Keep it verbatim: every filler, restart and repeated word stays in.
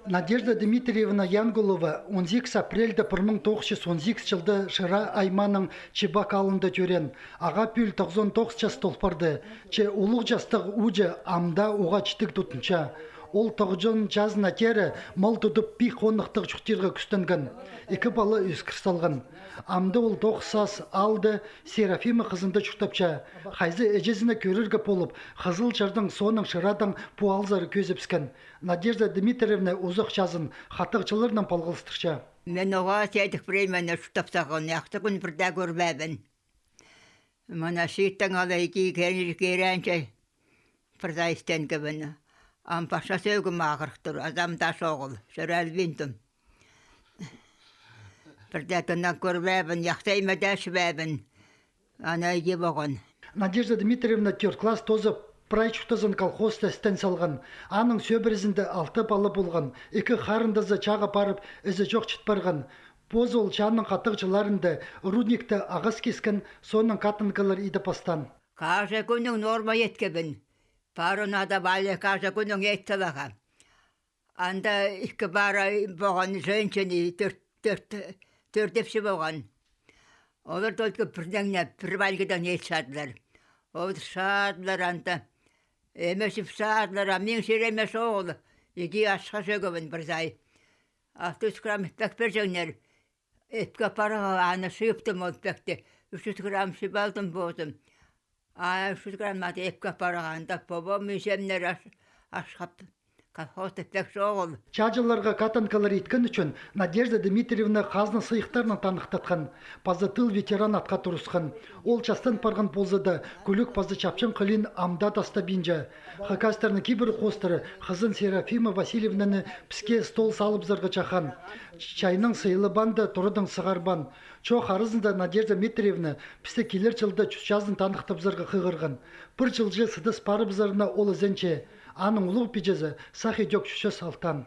Надежда Дмитриевна Янгулова он сигіс апрельде пір муң тоғыс чӱс он сигіс чылда Шира аймааның Чибак аалында тӧреен. Ағаа пӱӱл тоғызон тоғыс час тол парды. Че улуғ частығ ууҷа амды уғаа читіг тудынча. Ол тоғызон чазына теере мал тудып, пик хоныхтығ чуртирға кӱстенген. Ікі пала ӧскір салған. Амды ол тоғыс ас аалда Серафима хызында чуртапча. Хайзы іҷезіне кӧрерге полып, Хызыл чардаң соонаң Шырадаң пу аалзар кӧзібіскен. Надежда Дмитриевна узах чазын хатығҷыларнаң палғалыстырча. Мин уғаа сидік времяны чуртап салған, яхсы кӱн пірдее кӧрбеебін. Мына чииттең алай ки-, кер-, киренче пірдее истенгебін. Ам пасха сӧӧгім ағырых тур, азам даа чоғыл, чӧрелбин тум. Пірдее тыннаң кӧрбеебін, яхсы имедеебін. Ана иди поған. Надежда Дмитриевна тӧрт класс тоозып, прай чуртазын колхозта істен салған. Аның сӧбірезінде алты пала полған. Ікі харындазы чааға парып, ізі чох чіт парған. Позы ол чааның хатығҷыларында рудникте ағас кискен, соонаң катанкалар иде пастаан. Кажы кӱннің норма иткебін. Парын ада вале кажы кӱннің ит саларға. Анда ікі пара поған женщина, тӧрт, тӧрт, тӧртепчі поған. Олар только пірдеңне, пір валькадаң ит садылар. Олар садылар анда. Імезіп садылар, а мин чир нимес оол. Іди асха чӧгебін пірдее. Алты чӱс грамм иппек пирҷеңнер. Ипке парарға аны чыыптым ол иппекті. Ӱс чӱс грамм чыып алдым позым. А ӱс чӱс грамм ады ипке парарға, анда побам, иҷемнер ас-, асхап, колхозта иппек чоғыл. Чааҷыларға катанкалар иткен ӱчӱн Надежда Дмитриевна хазна сыйыхтарнаң таныхтатхан. Паза тыл ветеран атха турысхан. Ол частан парған полза даа, кӱлӱк паза чапчаң хылиин ам даа тастабинча. Хакастарның кибір хоостыра хызын Серафима Васильевнаны піске стол салыбызарға чаххан. Чайнаң сыйлабаан даа, турадаң сығарбаан. Чоох аразында Надежда Дмитриевна пісті килер чылда чӱс чазын таныхтабызарға хығырған. Пір чылҷа сыдас парыбызарына ол ізенче. Аның улуғ пиҷезі сах идӧк чӱс час алтаан.